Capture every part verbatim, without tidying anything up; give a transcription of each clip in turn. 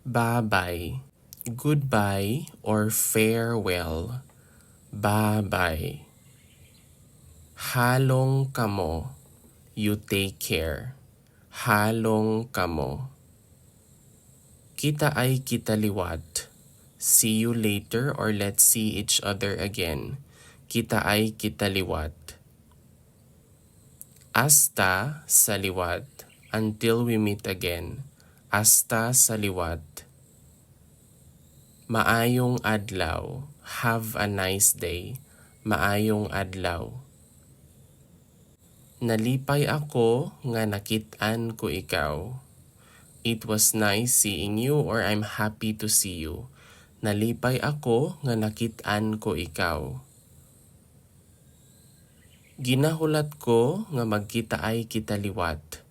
Bye-bye. Goodbye or farewell. Bye-bye. Halong kamo. You take care. Halong kamo. Kitaay kita liwat. See you later or let's see each other again. Kitaay kita liwat. Hasta sa liwat. Until we meet again. Hasta sa liwat. Maayong adlaw. Have a nice day. Maayong adlaw. Nalipay ako nga nakit-an ko ikaw. It was nice seeing you, or I'm happy to see you. Nalipay ako nga nakit-an ko ikaw. Ginahulat ko nga magkitaay kita liwat.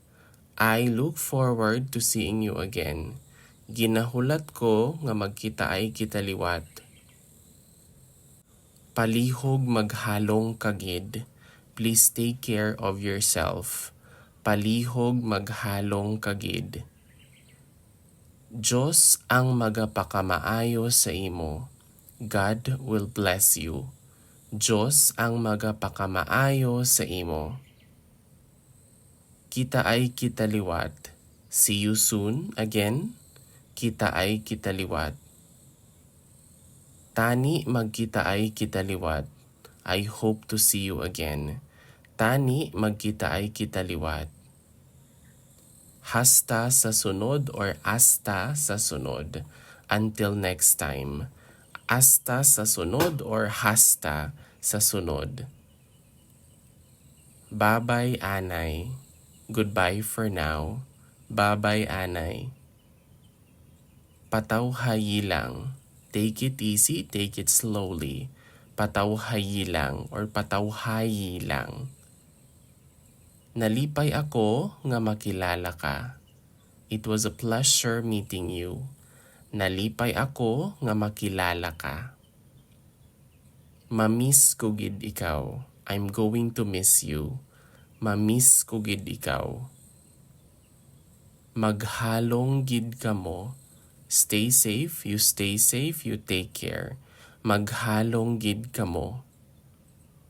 I look forward to seeing you again. Ginahulat ko nga magkitaay kita liwat. Palihog maghalong ka gid. Please take care of yourself. Palihog maghalong ka gid. Dios ang magapakamaayo sa imo. God will bless you. Dios ang magapakamaayo sa imo. Kitaay kita liwat. See you soon again. Kitaay kita liwat. Tani magkitaay kita liwat. I hope to see you again. Tani magkitaay kita liwat. Hasta sa sunod or hasta sa sunod. Until next time. Hasta sa sunod or hasta sa sunod. Bye-bye, anay. Goodbye for now. Bye-bye, anay. Patawhayi lang. Take it easy, take it slowly. Patawhayi lang or patawhayi lang. Nalipay ako nga makilala ka. It was a pleasure meeting you. Nalipay ako nga makilala ka. Mamiss ko gid ikaw. I'm going to miss you. Mamiss ko gid ikaw. Maghalong gid kamo. Stay safe, you stay safe, you take care. Maghalong gid kamo.